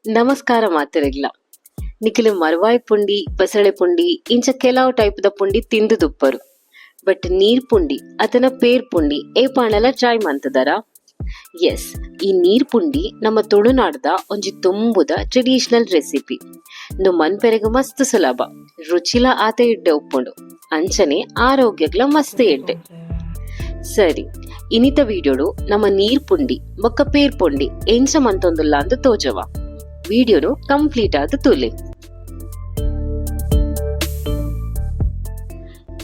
ನಮಸ್ಕಾರ ಮಾತೆರೆಗ್ಲ. ನಿಕುಲು ಮರ್ವಾಯಿ ಪುಂಡಿ, ಬಸಳೆ ಪುಂಡಿ ಇಂಚ ಕೆಲವು ಟೈಪ್ ದ ಪುಂಡಿ ತಿಂದು ದುಪ್ಪರು. ಬಟ್ ನೀರ್ ಪುಂಡಿ ಅತನ ಪೇರ್ ಪುಂಡಿ ಏಪಾಂಡಲ ಟ್ರೈ ಮಂತುದರ? ಎಸ್, ಈ ನೀರ್ ಪುಂಡಿ ನಮ್ಮ ತುಳುನಾಡ್ದ ಒಂಜಿ ತುಂಬುದ ಟ್ರೆಡಿಷನಲ್ ರೆಸಿಪಿ. ಇಂದು ಮನ್ಪೆರೆಗ್ ಮಸ್ತ್ ಸುಲಭ, ರುಚಿಲ ಆತೆ ಎಡ್ಡೆ ಉಪ್ಪುಂಡು, ಅಂಚನೆ ಆರೋಗ್ಯಗ್ಲ ಮಸ್ತ್ ಎಡ್ಡೆ. ಸರಿ, ಇನಿತ ವಿಡಿಯೋಡು ನಮ್ಮ ನೀರ್ ಪುಂಡಿ ಬೊಕ್ಕ ಪೇರ್ ಪುಂಡಿ ಎಂಚ ಮಂತೊಂದುಲ್ಲ ಅಂದ್ ತೋಜವ. ವಿಡಿಯೋನು ಕಂಪ್ಲೀಟ್ ಆದ್ ತೂಲೆ.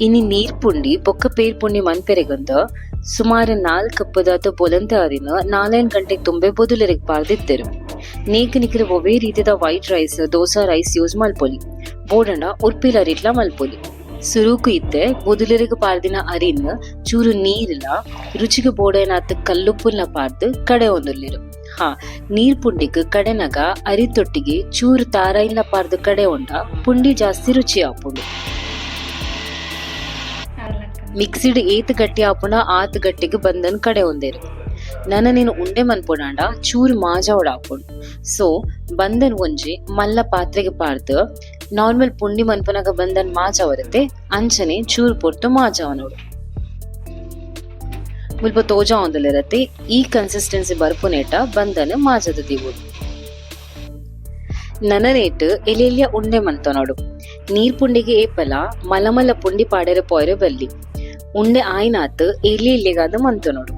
ಇನಿ ನೀರ್ ಪುಂಡಿ ಬೊಕ್ಕ ಪೇರ್ ಪುಂಡಿ ಮನ್ಪೆರೆಗಂದ್ ಸುಮಾರು 4 ಕಪ್ಪುದಾತ್ ಬೊಲಂತೆ ಅರಿನ್ 4-5 ಗಂಟೆಗ್ ದುಂಬೆ ಬೊದುಲೆರೆಗ್ ಪಾರ್ದಿತ್ತೆರ್. ನೇಕ್ ನಿಕುಲು ಒವ್ವೇ ರೀತಿದ white rice, dosa rice use ಮಲ್ಪೊಲಿ. ಬೋಡಂಡ ಉರ್ಪಿಲ ಅರಿಟ್ಲ ಮಲ್ಪೊಲಿ. ಸುರುಕು ಇತ್ತೆ ಬೊದುಲೆರೆಗ್ ಪಾರ್ದಿನ ಅರಿನ್ ಚೂರು ನೀರ್ಲ ರುಚಿಗ್ ಬೋಡಾಯಿನಾತ್ ಕಲ್ಲುಪ್ಪುಲ್ನ ಪಾರ್ದ್ ಕಡೆವೊಂದುಲ್ಲೆರ್. ಹಾ, ನೀರ್ ಪುಂಡಿಗ್ ಕಡೆನಗ ಅರಿತೊಟ್ಟಿಗೆ ಚೂರು ತಾರಾಯಿನ್ಲ ಪಾರ್ದ್ ಕಡೆವೊಂಡ ಪುಂಡಿ ಜಾಸ್ತಿ ರುಚಿ ಆಪುಂಡು. ಮಿಕ್ಸಿಡ್ ಏತ್ ಗಟ್ಟಿ ಆಪುಂಡ ಆತ್ ಗಟ್ಟಿಗ್ ಬಂದನ್ ಕಡೆವೊಂದೆರ್. ನನ ನೆನ್ ಉಂಡೆ ಮನ್ಪೊಡಾಂಡ ಚೂರು ಮಾಜಾವೊಡಾಪುಂಡು. ಸೊ ಬಂದನ್ ಒಂಜಿ ಮಲ್ಲ ಪಾತ್ರೆಗ್ ಪಾರ್ದ್ ನಾರ್ಮಲ್ ಪುಂಡಿ ಮನ್ಪುನಗ ಬಂದನ್ ಮಾಜಾವರತೆ ಅಂಚನೆ ಚೂರು ಪೊರ್ತು ಮಾಜಾವನೊಡು. ಮುಲ್ಪ ತೋಜಾವೊಂದುಲ್ಲೆರತೆ, ಈ ಕನ್ಸಿಸ್ಟೆನ್ಸಿ ಬರ್ಪುನೇಟ ಬಂದನ್ ಮಾಜದ ದೀವೊಡು. ನನನೇಟ್ ಎಲ್ಯೆಲ್ಯ ಉಂಡೆ ಮನ್ತೊನೊಡು. ನೀರ್ ಪುಂಡಿಗ್ ಏಪಲ ಮಲ್ಲ ಮಲ್ಲ ಪುಂಡಿ ಪಾಡೆರೆ ಪೋಯೆರೆ ಬಲ್ಲಿ. ಉಂಡೆ ಆಯಿನಾತ್ ಎಲ್ಯ ಎಲ್ಯಗಾದ್ ಮನ್ತೊನೊಡು.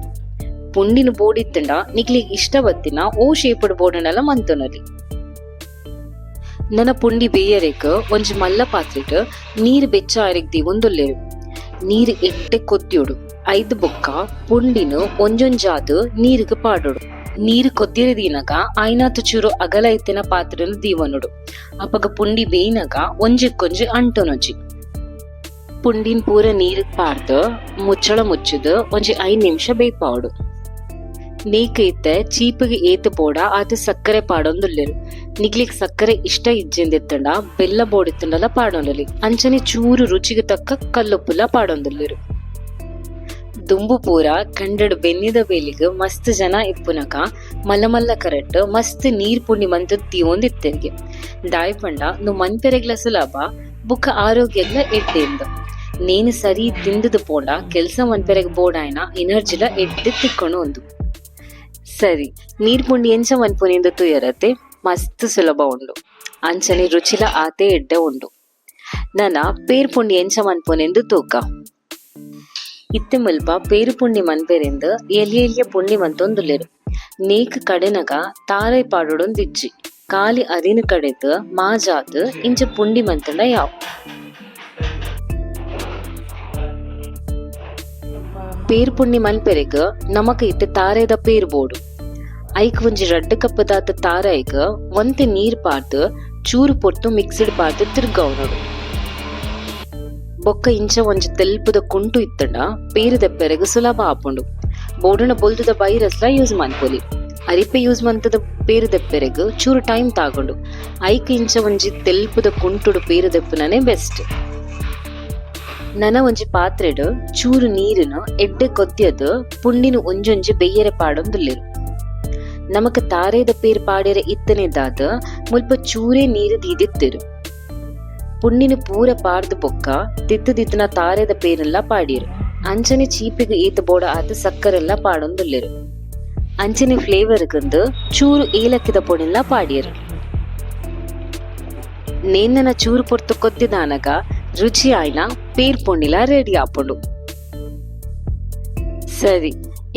ಪುಂಡಿನ್ ಬೋಡಿತ್ತುಂಡ ನಿಕ್ಲೆಗ್ ಇಷ್ಟ ಬತ್ತಿನ ಓ ಶೇಪುಡು ಬೋಡಂಡಲ ಮನ್ತೊನೊಲಿ. ನನ ಪುಂಡಿ ಬೇಯರೆಗ್ ಒಂಜಿ ಮಲ್ಲ ಪಾತ್ರೆಡ್ ನೀರ್ ಬೆಚ್ಚ ಆಯೆರೆಗ್ ದೀವೊಂದುಲ್ಲೆರ್. ನೀರ್ ಎಡ್ಡೆ ಕೊದ್ಯೊಡು. ಐದ್ ಬೊಕ್ಕ ಪುಂಡಿನ್ ಒಂಜೊಂಜಾದ್ ನೀರ್ಗ್ ಪಾಡೊಡು. ನೀರ್ ಕೊದ್ಯೆರೆ ದೀನಗ ಆಯಿನಾತ್ ಚೂರು ಅಗಲ ಇತ್ತಿನ ಪಾತ್ರೆನ್ ದೀವೊನೊಡು. ಅಪಗ ಪುಂಡಿ ಬೇಯ್ನಗ ಒಂಜೆಕ್ಕೊಂಜಿ ಅಂಟೊನೊಜಿ. ಪುಂಡಿನ್ ಪೂರ ನೀರ್ಗ್ ಪಾಡ್ದ್ ಮುಚ್ಚಳ ಮುಚ್ಚುದು ಒಂಜಿ 5 ನಿಮಿಷ ಬೇಯ್ಪಾವೊಡು. ನೇಕ್ ಇತ್ತೆ ಚೀಪುಗ್ ಏತ್ ಬೋಡ ಆತ್ ಸಕ್ಕರೆ ಪಾಡೊಂದುಲ್ಲೆರ್. ನಿಕ್ಲೆಗ್ ಸಕ್ಕರೆ ಇಷ್ಟ ಇಜ್ಜೆಂದಿತ್ತುಂಡ ಬೆಲ್ಲ ಬೋಡಿತ್ತುಂಡಲ ಪಾಡೊನೊಲಿ. ಅಂಚನೆ ಚೂರು ರುಚಿಗ್ ತಕ್ಕ ಕಲ್ಲುಪ್ಪುಲ ಪಾಡೊಂದುಲ್ಲೆರ್. ದುಂಬು ಪೂರ ಕಂಡಡ್ ಬೆನ್ನಿದ ಬೇಲಿಗ್ ಮಸ್ತ್ ಜನ ಇಪ್ಪುನಗ ಮಲ್ಲ ಮಲ್ಲ ಕರಟ್ ಮಸ್ತ್ ನೀರ್ ಪುಂಡಿ ಮಂತ್ ದೀವೊಂದಿತ್ತೆರ್ಗೆ. ದಾಯೆ ಪಂಡ ಉಂದು ಮನ್ಪೆರೆಗ್ಲ ಸುಲಭ ಬೊಕ್ಕ ಆರೋಗ್ಯಗ್ಲ ಎಡ್ಡೆಂದ್. ನೇನ್ ಸರಿ ತಿಂದುದು ಪೋಂಡ ಕೆಲ್ಸ ಮನ್ಪೆರೆಗ್ ಬೋಡಾಯಿನ ಎನರ್ಜಿಲ ಎಡ್ಡೆ ತಿಕ್ಕೊನು ಉಂದು. ಸರಿ, ನೀರ್ ಪುಂಡಿ ಎಂಚ ಮನ್ಪುನಿಂದ್ ತೂಯರತೆ. ಮಸ್ತ್ ಸುಲಭ ಉಂಡು, ಅಂಚನೆ ರುಚಿಲ ಆತೆ ಎಡ್ಡೆ ಉಂಡು. ನನ ಪೇರ್ ಪುಂಡಿ ಎಂಚ ಮನ್ಪುನೆಂದು ತೂಕ. ಇತ್ತೆ ಮುಲ್ಪ ಪೇರು ಪುಂಡಿ ಮನ್ಪೆರೆಂದ್ ಎಲ್ಯ ಎಲ್ಯ ಪುಂಡಿ ಮಂತೊಂದುಲ್ಲೆರ್. ನೇಕ್ ಕಡೆನಗ ತಾರಾಯಿ ಪಾಡೊಡೊಂದಿಜ್ಜಿ. ಕಾಲಿ ಅರಿನ್ ಕಡೆತ್ ಮಾಜಾದ್ ಇಂಚ ಪುಂಡಿ ಮಂತುಂಡ ಯಾವ್. ಪೇರ್ ಪುಂಡಿ ಮನ್ಪೆರೆಗ್ ನಮಕ್ ಇತ್ತೆ ತಾರಾಯಿದ ಪೇರ್ ಬೋಡು. ಐಕ್ ಒಂಜಿ 2 ಕಪ್ ದಾತ್ ತಾರಾಯಿಗ್ ಒಂತೆ ನೀರ್ ಪಾಡ್ದ್ ಚೂರು ಪೊರ್ತು ಮಿಕ್ಸಿಡ್ ಪಾಡ್ದ್ ತಿರ್ಗಾವೊನೊಡು. ಬೊಕ್ಕ ಇಂಚ ಒಂಜಿ ತೆಲ್ಪುದ ಕುಂಟು ಇತ್ತುಂಡ ಪೇರ್ ದೆಪ್ಪೆರೆಗ್ ಸುಲಭ ಆಪುಂಡು. ಬೋಡುನ ಬೊಲ್ದುದ ಬೈರಸ್ಲ ಯೂಸ್ ಮನ್ಪೊಲಿ. ಅರಿಪೆ ಯೂಸ್ ಮಂತುದ ಪೇರ್ ದೆಪ್ಪೆರೆಗ್ ಚೂರು ಟೈಮ್ ತಾಗುಂಡು. ಐಕ್ ಇಂಚ ಒಂಜಿ ತೆಲ್ಪುದ ಕುಂಟುಡು ಪೇರ್ ದೆಪ್ಪುನನೆ ಬೆಸ್ಟ್. ನನ ಒಂಜಿ ಪಾತ್ರೆಡ್ ಚೂರು ನೀರುನು ಎಡ್ಡೆ ಕೊದ್ಯದ್ ಪುಂಡಿನ್ ಒಂಜೊಂಜಿ ಬೆಯ್ಯೆರೆ ಪಾಡೊಂದುಲ್ಲೆರ್. ನಮಕ್ ತಾರೇದ ಪೇರ್ ಪಾಡೆರೆ ಇತ್ತನೆದಾದ್ ಮುಲ್ಪ ಚೂರೇ ನೀರು ದೀದಿತ್ತೆರ್. ಪುಂಡಿನ್ ಪೂರ ಪಾಡ್ದ್ ಬೊಕ್ಕ ತಿತ್ತ್ ದಿತ್ತ್ನ ತಾರೇದ ಪೇರ್ನ್ಲ ಪಾಡ್ಯೆರ್. ಅಂಚನೆ ಚೀಪಿಗ್ ಏತ್ ಬೋಡ ಆತ್ ಸಕ್ಕರೆನ್ಲ ಪಾಡೊಂದುಲ್ಲೆರ್. ಅಂಚನೆ ಫ್ಲೇವರ್ ಗ್ ಚೂರು ಏಲಕ್ಕಿದ ಪೊಡಿನ್ಲ ಪಾಡ್ಯೆರ್. ನೇನ್ನನ ಚೂರು ಪೊರ್ತು ಕೊದ್ದಿದಾನಗ ರುಚಿ ಆಯಿನ ಪೇರ್ ಪುಂಡಿಲ ರೆಡಿ ಆಪುಂಡು. ಸರಿ,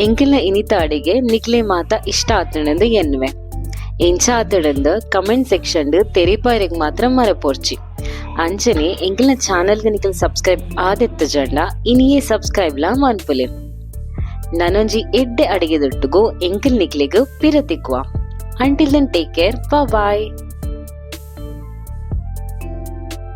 ಎಂಕಲ್ನ ಇನಿತ ಅಡಿಗೆ ನಿಕ್ಲೆ ಮಾತ ಇಷ್ಟ ಆತುಂಡೆಂದು ಎನ್ನುವೆ. ಎಂಚ ಆತುಂಡೆಂದು ಕಮೆಂಟ್ ಸೆಕ್ಷನ್ ತೆರಿಪಾಯೆರೆಗ್ ಮಾತ್ರ ಮರಪೊರ್ಚಿ. ಅಂಚನೆ ಎಂಕಲ್ನ ಚಾನೆಲ್ ಗ್ ನಿಕಲ್ ಸಬ್ಸ್ಕ್ರೈಬ್ ಆದಿತ್ತುಜಂಡ ಇನಿಯೇ ಸಬ್ಸ್ಕ್ರೈಬ್ ಲಾ ಮನ್ಪುಲೆ. ನನೊಂಜಿ ಎಡ್ಡೆ ಅಡಿಗೆದೊಟ್ಟುಗು ಎಂಕಲ್ ನಿಕ್ಲೆಗ್ ಪಿರ ತಿಕ್ಕುವ. Until then take care, bye.